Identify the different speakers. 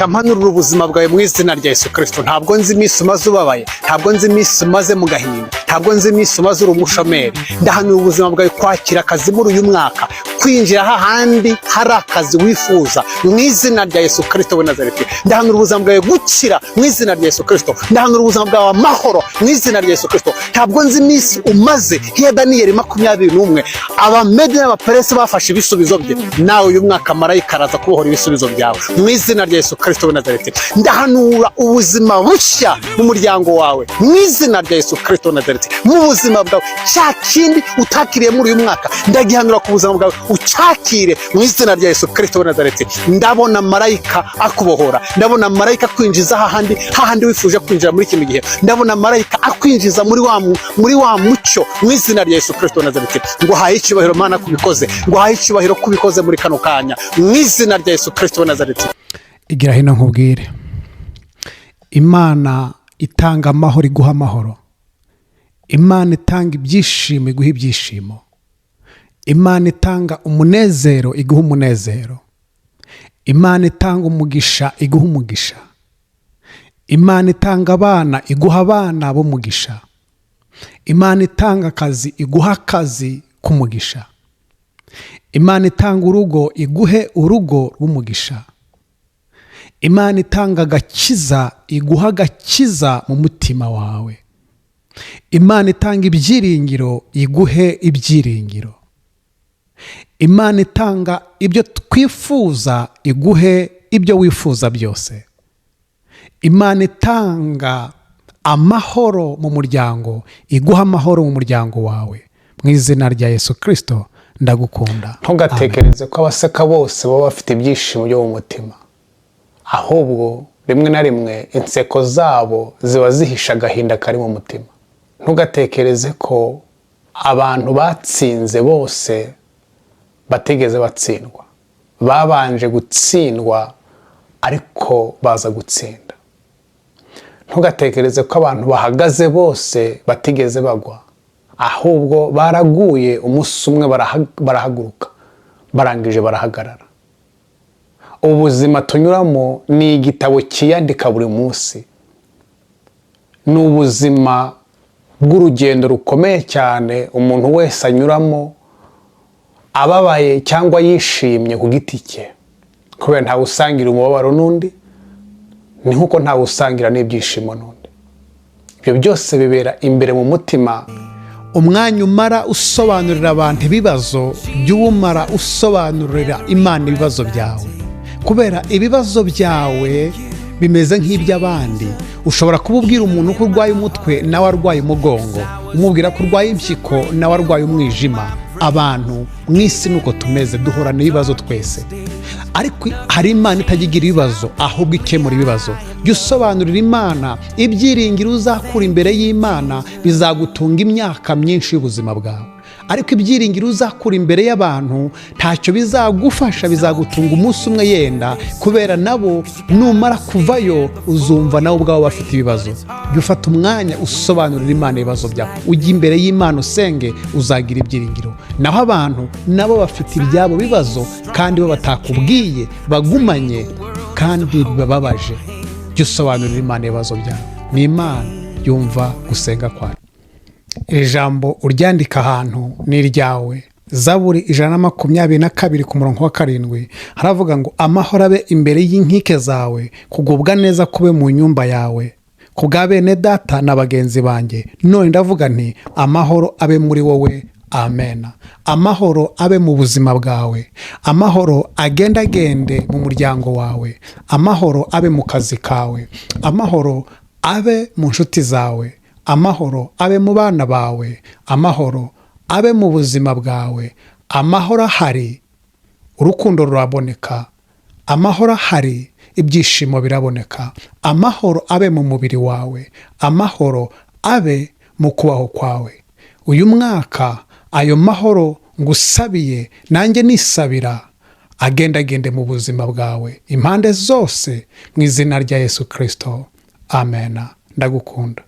Speaker 1: Reka mpanurire ubuzima bwawe mu izina rya Yesu Kirisito. Ntabwo nzi iminsi umaze ubabaye, ntabwo nzi iminsi umaze mu gahinda, ntabwo nzi iminsi umaze uri umushomeri. Ndahanura ubuzima bwawe kwakira akazi muri uyu mwaka, kwinjira hahandi hari akazi wifuza mu izina rya Yesu Kirisito w'i Nazareti. Ndahanura ubuzima bwawe gukira mu izina rya Yesu Kirisito. Ndahanura ubuzima bwawe amahoro mu izina rya Yesu Kirisito. Ntabwo nzi iminsi umaze nk'iya Daniyeli 21, Abamedi n'Abaperesi bafashe ibisubizo bye. Nawe uyu mwaka marayika araza kubohora ibisubizo byawe mu izina rya Yesu Kirisito w'i Nazareti. Ndahanura ubuzima bushya mu muryango wawe mu izina rya Yesu Kirisito w'i Nazareti. Mu buzima bwawe, cya kindi utakiriye muri uyu mwaka, ndagihanura ku buzima bwawe, ucyakire mu izina rya Yesu Kirisito w'i Nazareti. Ndabona marayika akubohora, ndabona marayika akwinjiza hahandi hahandi wifuje kwinjira muri kino gihe. Ndabona marayika akwinjiza muri wa mucyo mu izina rya Yesu Kirisito w'i Nazareti. Ngo haye icyubahiro, Mana, kubikoze, ngo haye icyubahiro kubikoze muri kano kanya mu izina rya Yesu Kirisito w'i Nazareti.
Speaker 2: Igira hino nkubwire. Imana itanga amahoro iguha amahoro, Imana itanga ibyishimo iguha ibyishimo, Imana itanga umunezero iguha umunezero, Imana itanga umugisha iguha umugisha, Imana itanga abana iguha abana b'umugisha, Imana itanga akazi iguha akazi k'umugisha, Imana itanga urugo iguhe urugo rw'umugisha, Imana itanga agakiza iguha agakiza mu mutima wawe, Imana itanga ibyiringiro iguhe ibyiringiro, Imana itanga ibyo twifuza iguhe ibyo wifuza byose, Imana itanga amahoro mu muryango iguha amahoro mu muryango wawe mu izina rya Yesu Kirisito. Ndagukunda.
Speaker 1: Ntugatekereze ko abaseka bose baba bafite ibyishimo byo mu mutima, ahubwo rimwe na rimwe inseko zabo ziba zihishe agahinda kari mu mutima. Ntugatekereze ko abantu batsinze bose batigeze batsindwa. Babanje gutsindwa ariko baza gutsinda. Ntugatekereze ko abantu bahagaze bose batigeze bagwa, ahubwo baraguye, umunsi umwe barahaguruka, barangije barahagarara. Ubuzima tunyuramo ni igitabo cyiyandika buri munsi, ni ubuzima bw'urugendo rukomeye cyane umuntu wese anyuramo, ababaye cyangwa yishimye ku giti cye, kubera ntawe usangira umubabaro n'undi, ni nk'uko ntawe usangira n'ibyishimo n'undi. Ibyo byose bibera imbere mu mutima.
Speaker 2: Umwanya umara usobanurira abantu ibibazo, jya uwumara usobanurira Imana ibibazo byawe, kubera ibibazo byawe bimeze nk'iby'abandi. Ushobora kuba ubwira umuntu ko urwaye umutwe, nawe arwaye umugongo, umubwira ko urwaye impyiko, nawe arwaye umwijima. Abantu mu isi nuko tumeze, duhorana ibibazo twese, ariko hari Imana itajya igira ibibazo, ahubwo ikemura ibibazo. Jya usobanurira Imana. Ibyiringiro uzakura imbere y'Imana bizagutunga imyaka myinshi y'ubuzima bwawe, ariko ibyiringiro uzakura imbere y'abantu ntacyo bizagufasha, bizagutunga umunsi umwe yenda, kubera nabo numara kuvayo uzumva nabo ubwabo bafite ibibazo. Jya ufata umwanya usobanurira Imana ibibazo byawe, ujye imbere y'Imana usenge, uzagira ibyiringiro. Naho abantu nabo bafite ibyabo bibazo kandi bo batakubwiye, bagumanye kandi bibababaje. Jya usobanurira Imana ibibazo byawe, ni Imana yumva gusenga kwawe. Iri jambo uryandika ahantu, ni iryawe. Zaburi 122 ku murongo wa 7 haravuga ngo: "Amahoro abe imbere y'inkike zawe, kugubwa neza kube mu nyumba yawe." Ku bwa bene data na bagenzi banjye, none ndavuga nti: "Amahoro abe muri wowe." Amena. Amahoro abe mu buzima bwawe, amahoro agendagende mu muryango wawe, amahoro abe mu kazi kawe, amahoro abe mu nshuti zawe, amahoro abe mu bana bawe, amahoro abe mu buzima bwawe. Amahoro ahari, urukundo ruraboneka. Amahoro ahari, ibyishimo biraboneka. Amahoro abe mu mubiri wawe, amahoro abe mu kubaho kwawe. Uyu mwaka ayo mahoro ngusabiye, nanjye nisabira, agendagende mu buzima bwawe impande zose mu izina rya Yesu Kirisito. Amena. Ndagukunda.